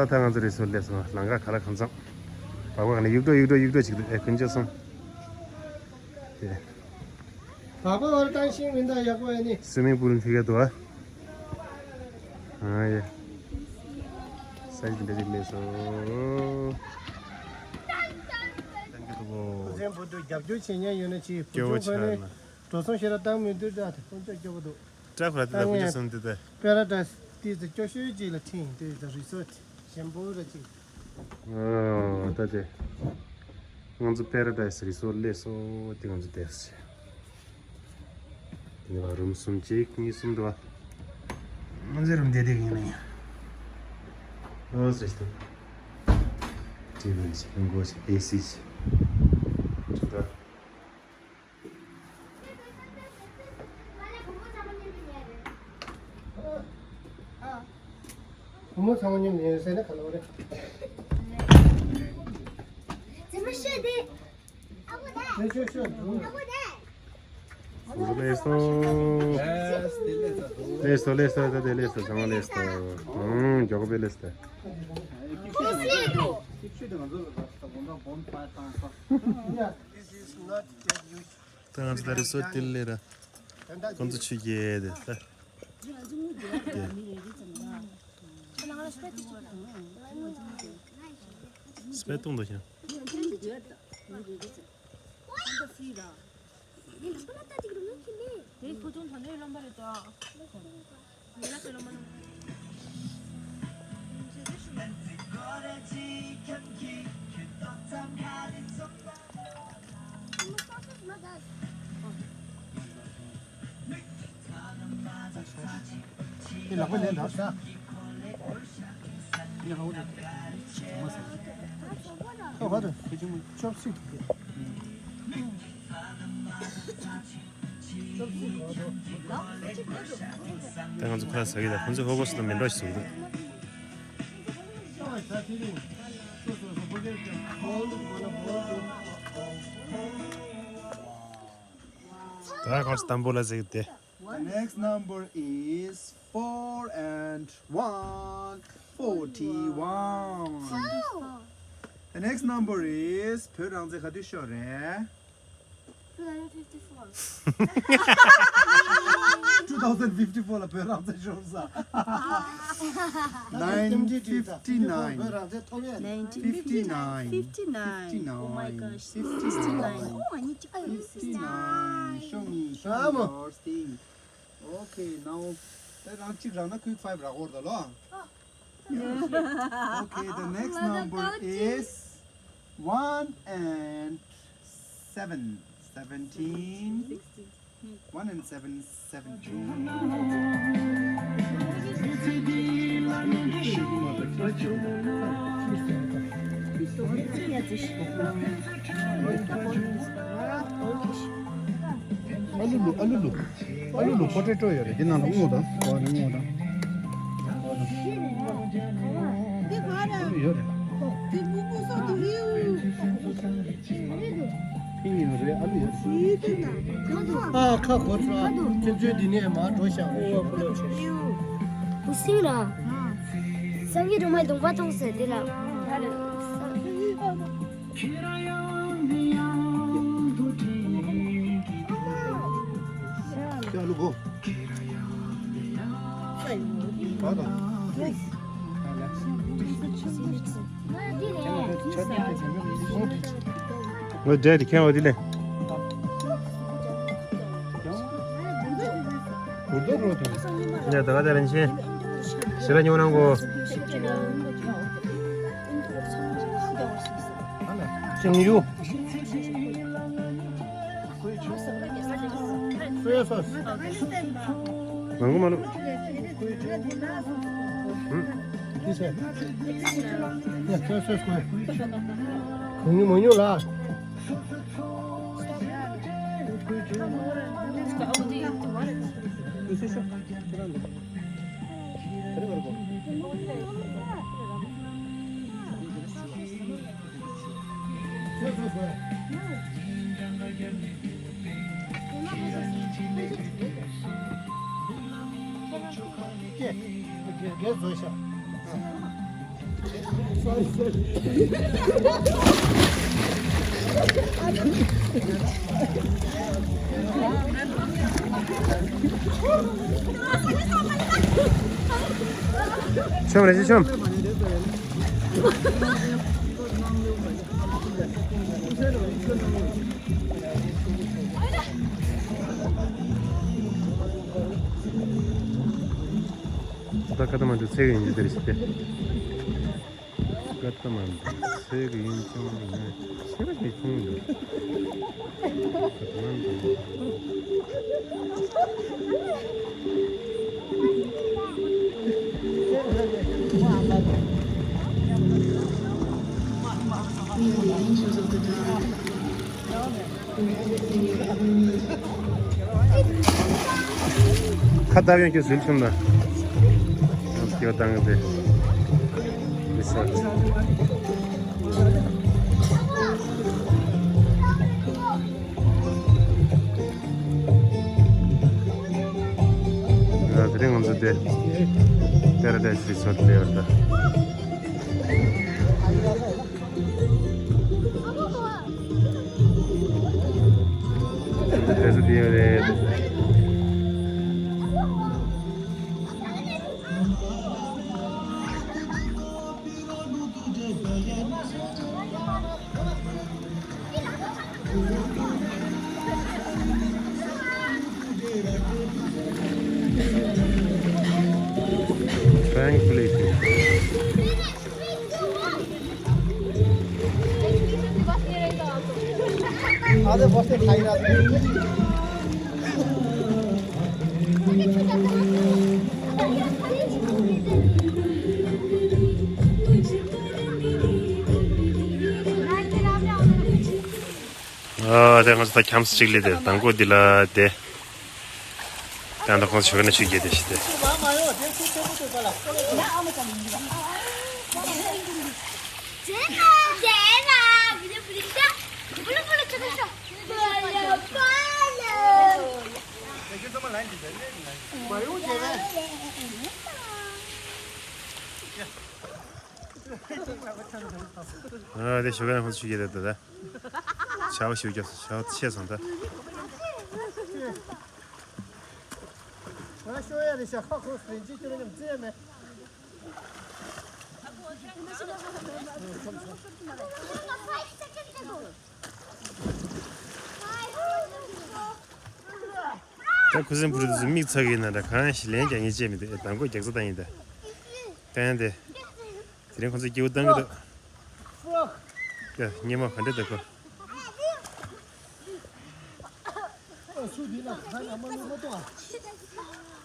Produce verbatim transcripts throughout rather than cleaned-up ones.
ད་ང་ཚོ་རི་སོར་སླེབས་སོང་། ལམ་ཁ་ག་ལ་གང་འཚམ། བག་བག་ནས་གཡུག་སྒྲོག་གཡུག་སྒྲོག་གཡུག་སྒྲོག་ཅིག་འདུག་ཨེ། དཀོན་མཆོག་གསུམ། དེ། བག་བག་བར་བཏང་ཤིང་མི་འདའ་ཡག་པོ་ཨེ་ནི། སུའི་མིང་པུལ་འདི་ག་འདུག་ཨ། ཨ་ཡ། ས་ཡི་འདི་འདྲ་ཅིག་སླེབས་སོང་། ཐེང་ཀི་ཐུ་གོ། ཁུ་སིམ་བུ་དུ་རྒྱབ་སྐྱོར་བྱེད་མཁན་ཡོད་ན་ཅིག་བུ་སྐྱོ་བོ་ཆུང་ཁོ་ནས་ཆགས་ན། འགྲོ་སོང་ཞེ་དྲག་བཏང་མི་འདུག་ད་དེ་དཀོན་མཆོག་སྐྱོ་བོ་འདུག་སྐྲ་ཁོ་ར་དེ་དང་ཀུན་སྤྱོད་གསུམ་དེ་དེ། པེ་ར་ཌའི་སི་དེ་ཚོ་སྐྱོ་ཤོས་ཅིག་ལ་ཁྲིད་དེ་ཚོ་རི་སོར་ཊི་ཞིམ་པོ་ར་ཅིག་ཨོ་ད་དེ། ང་ཚོ་པེ་ར་ཌའི་སི་རི་སོར་ཊི་སླེབས་སོང་། དེ་ང་ཚོ་བསྡད་ཟེར། དེ་ནས་རུམ་གསུམ་གཅིག་གཉིས་གསུམ་འདུག་ཨ། ང་ཚོའི་རུམ་བསྡད་བསྡད་ཡིན་ན་ཡང་། ཨོ་ཟེར་ཏེ། ཊི་ཝི་ཞིག་ལྷམ་གོག་ཞིག་ཨེ་སི་ཞིག་ད། བུ་མོ་ཚང་མ་མཉམ་ཡོད་ཟེར་ན་ག་ལ་བ་རེད། ཟེར་མ་ཤེས་ཏེ། ཨ་ཁུ་དེ། ཤོད་ཤོད་ཤོད། ཨ་ཁུ་དེ། ང་ཚོ་སླེབས་སོང་། སླེབས་སོང་། སླེབས་སོང་། ད་དེ་སླེབས་སོང་། ཚང་མ་སླེབས་སོང་། ཨང་། མགྱོགས་པོ་སླེབས་སོང་། ཁོ་སླེབས་འདུག This is not yet used. ད་ང་ཚོ་ད་རི་སོར་ཊི་དེ་ལས་ར། ཁོང་ཚོ་ཆུ་རྐྱལ་དེ་ད། དེ། སྤེ་ཏོང་དོ་ཤང་། དེ་ཁོ་ཚོ་ད་ནས་རློན་པ་རེད་ད། དེ་ལག་པ་ལེན་ད། ཁ་བ་དང་ཁ་ཆུང་མ་ཅོབ་སི་ཏིག་ད་ང་ཚོ་ཁ་ཟ་གི་ད། ཁོང་ཚོས་ཧོ་གོ་སི་དང་མི་འདྲ་ཞིག་བཟོ་གི་འདུག་ད་ཁོང་ཚོ་དམ་པོ་ལ་ཟེར་གི་དེ། The next number is four and one, forty-one. The next number is བོད་རང་བཙན་ག་དུས་ཤོར་རེད། two thousand fifty-four ལ་བོད་རང་བཙན་ཤོར་ས། Nineteen fifty-nine. Nineteen fifty-nine. Fifty-nine. Oh my gosh. Fifty-nine. Oh, I need to fifty-nine. Show me, show me your thing. Okay, now. ད་རང་གཅིག་རག་ན་quick five རག་གི་རེད་ལོ། Okay, the next number is one and seven. Seventeen. One and seven, seventeen. ཨ་ལུ་ལུ། ཨ་ལུ་ལུ། ཨ་ལུ་ལུ་པོ་ཏེ་ཏོ་ཡོད་རེད། འདི་ནང་ལ་སྔོ་དང་། འོ་རེད། སྔོ་དང་། ཨ་ལུ་ཡོད་རེད། ཕིང་ཡོད་རེད། ཨ་ལུ་ཡོད་རེད། ཨ་ཁ་གོ་ཚ། ཁྱེད་ཚོའི་འདི་ནས་མར་འགྲོ་ཤག་ཨོ་བ་ཁོ་ལོ་ཆེ། ཁུ་སིམ་ར། སངས་རྒྱས་སྒྲོལ་མའི་གདོང་པ་མཐོང་ཟེར་དེ་ལ། ཨ་ལུ་གོ། ང་འདྲ་དེ་ཁྱེར་བ་དེ་ལས། ཡ་ད་ག་དེ་རིན་ཆེན། ཞེ་དྲག་ཉོ་རང་གོ། ཅིང་ཡུ། མང་པོ་མ་ལུག་གང་ཉུང་མང་ཉུང་ལ། རྒྱས་རྒྱས་བཟོས་ཤག་ཆོམ་རེ་ཆོམ། ད་ཀ་ཐ་མན་ཌུ་ཚེ་གི་ཡིན་གྱི་དེར་ཞིག་སྟེ། ཀ་ཐ་མན་ཌུ་ཚེ་གི་ཡིན་ཀྱང་ནི་ཚེ་རབས་ཀྱི་ཁྱུང་ཡིན། ཀ་ཐ་མན་ཌུ། ཁ་བཏབ་ཡོང་གི་ཟིན་ཆུང་ན། ཡང་སྐྱོ་བཏང་གི་འདུག་ས། དེ་རིང་ང་ཚོ་དེ་པེ་ར་ཌའི་སི་རི་སོར་ཊི་སླེབས་ཡོད་ད། རེས་འདི་ཡོད་རེད། Tranquility. ཨ་དེ་ང་ཚོ་ད་ཁྱམས་གཅིག་ལས་དེ་དང་པོ་འདི་ལ་དེ། ད་ད་ཁོང་ཚོ་ཆོ་ག་ན་ཆུ་རྒྱས་དེ་ཞིག་དེ། ཨ་དེ་ཆོ་ག་ན་ཁོང་ཚོ་ཆུ་རྒྱས་དེ་ད་ད། ཆར་པ་ཞིག་རྒྱབ་སོང་། ཆར་པ་ཆད་སོང་ད། ང་ཤོར་ཡ་རེད་ཤག་ཁ་ཁོ་རེ་འཇིགས་སྐྱོ་ནམ་རྩེ་ཡ་མེད། ད་ཁུ་སིམ་ཕུ་རུ་དེ་ཚོ་མིག་ཚ་གི་ཡིན་ན་འདྲ། གང་ཞིག་ལན་རྒྱག་ཉེན་ཅེས་མི་འདུག་ཨེ་དང་པོ་རྒྱག་རྩ་བཏང་ཡིན་ད། ཏན་ཏན་དེ། དེ་རིང་ཁོང་ཚོས་སྐྱིད་པོ་བཏང་གི་འདུག་ཡ་སྙེ་མ་ག་འདྲ་འདུག་གོ། ཨ་སུ་འདི་ན་ཁ་ན་མ་ལུས་མ་གཏོང་ཨ།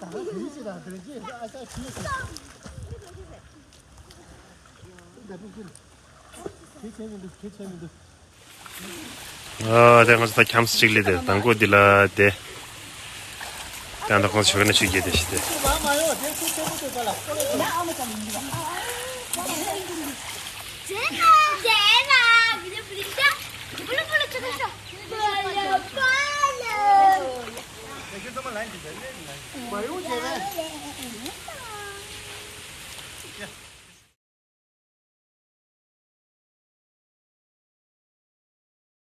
ད་ང་དེ་ཅི་ལ་དོན་ཅི་ཨ་ཅག་ཅི་ཟེར། ད་དེ་ཅི་དེ་བྱས་མི་འདུག་དེ་བྱས་མི་འདུག་ཨ་དེ་ང་ཚོ་ད་ཁྱམས་གཅིག་ལས་དེ་དང་པོ་འདི་ལ་དེ། ད་ད་ཁོང་ཚོ་ཆོ་ག་ན་ཆུ་རྒྱས་དེ་ཞིག་དེ།